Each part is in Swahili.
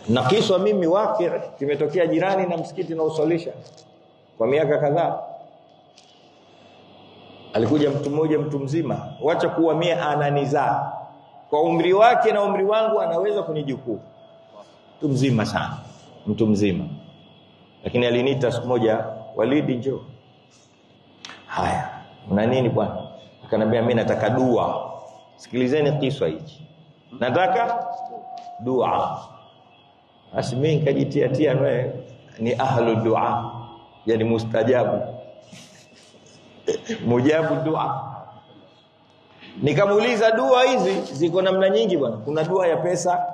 Na kiswa mimi waki kimetokea jirani na msikiti na usalisha kwa miaka kadhaa. Alikuja mtu mmoja, mtu mzima, wacha kuwa mie ananizaa. Kwa umri wake na umri wangu anaweza kunijukuu. Mtu mzima sana, mtu mzima. Lakini aliniita siku moja, Walidi njoo. Haya, una nini bwana? Akaniambia mimi nataka dua. Sikilizeni kiswa hichi. Nataka dua. Basi mimi nikajitia tia wewe ni ahlu dua, yani mustajabu. Mujabu dua. Nikamuuliza dua hizi ziko namna nyingi bwana. Kuna dua ya pesa,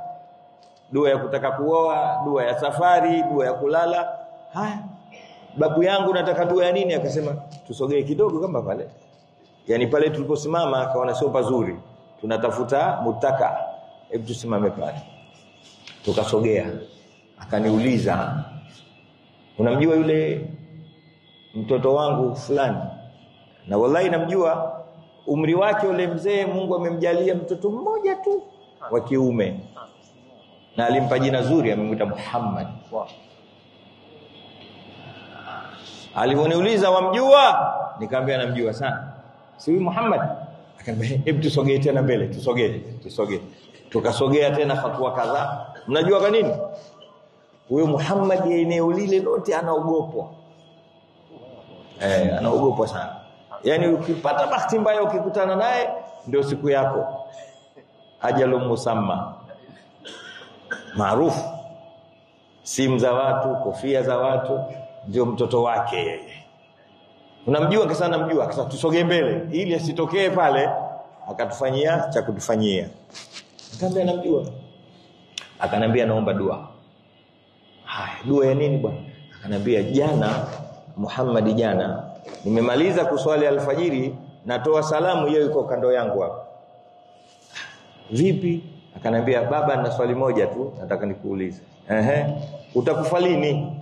dua ya kutaka kuoa, dua ya safari, dua ya kulala. Haya, babu yangu nataka dua ya nini? Akasema tusogee kidogo kama pale. Yani pale tuliposimama akaona sio pazuri. Tunatafuta mutaka. Hebu tusimame pale. Tukasogea. Akaniuliza, unamjua yule mtoto wangu fulani? Na wallahi namjua, umri wake yule mzee Mungu amemjalia mtoto mmoja tu wa kiume. Na alimpa jina zuri, amemwita Muhammad. Aliponiuliza wamjua? Nikamwambia namjua sana. Si huyu Muhammad? Akaniambia hebu tusogee tena mbele, tusogee, tusogee. Tukasogea tena hatua kadhaa. Mnajua kwa nini? Huyo Muhammad eneo lile lote anaogopwa. Anaogopwa sana. Yaani ukipata bahati mbaya ukikutana naye ndio siku yako. Ajalu musamma. Maarufu. Simu za watu, kofia za watu, ndio mtoto wake yeye. Unamjua? Kisa namjua. Kisa tusogee mbele ili asitokee pale akatufanyia cha kutufanyia. Nikamwambia namjua. Akanambia naomba dua. Haya, dua ya nini bwana? Akanambia jana Muhammad, jana nimemaliza kuswali alfajiri, natoa salamu, yeye yuko kando yangu hapa. Vipi? Akanambia baba, nina swali moja tu nataka nikuulize. Ehe, utakufa lini?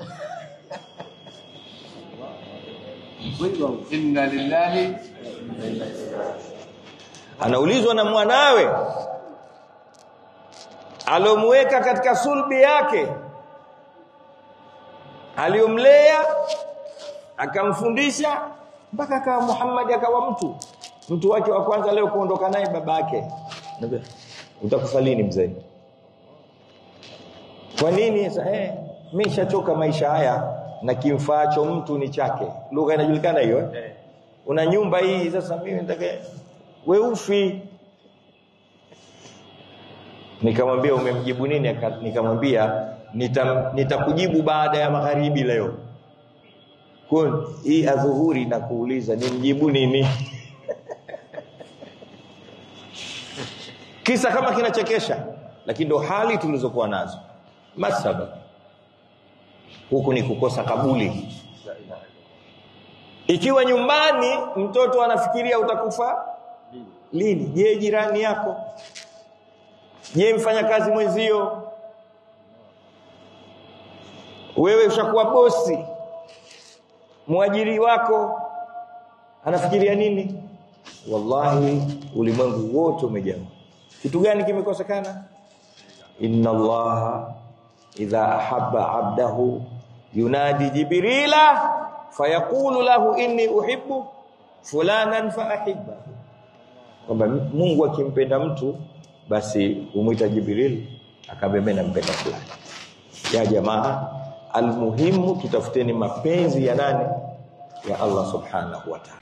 Inna lillahi. Anaulizwa na mwanawe alomweka katika sulbi yake, aliyomlea akamfundisha mpaka akawa Muhammad, akawa mtu wake wa kwanza leo kuondoka naye babake. Utakufa lini mzee? Kwa nini? Mimi nishachoka maisha haya na kimfaacho mtu ni chake. Lugha inajulikana hiyo eh? Una nyumba hii sasa mimi nataka wewe ufi. Nikamwambia umemjibu nini? Nikamwambia nitakujibu baada ya magharibi leo. Kwa hii adhuhuri na kuuliza nimjibu nini? Kisa kama kinachekesha, lakini ndo hali tulizokuwa nazo. Masaba huku ni kukosa kabuli. Ikiwa nyumbani mtoto anafikiria utakufa lini, je jirani yako? Je mfanyakazi mwenzio? Wewe ushakuwa bosi, mwajiri wako anafikiria nini? Wallahi ulimwengu wote umejaa. Kitu gani kimekosekana? Inna Allaha idha ahabba abdahu yunadi Jibrila fayaqulu lahu inni uhibbu fulanan faahibba. Kwamba Mungu akimpenda mtu basi umuita Jibril akabebe na mpenda fulani. Ya jamaa, almuhimu tutafuteni mapenzi ya nani? Ya Allah subhanahu wa ta'ala.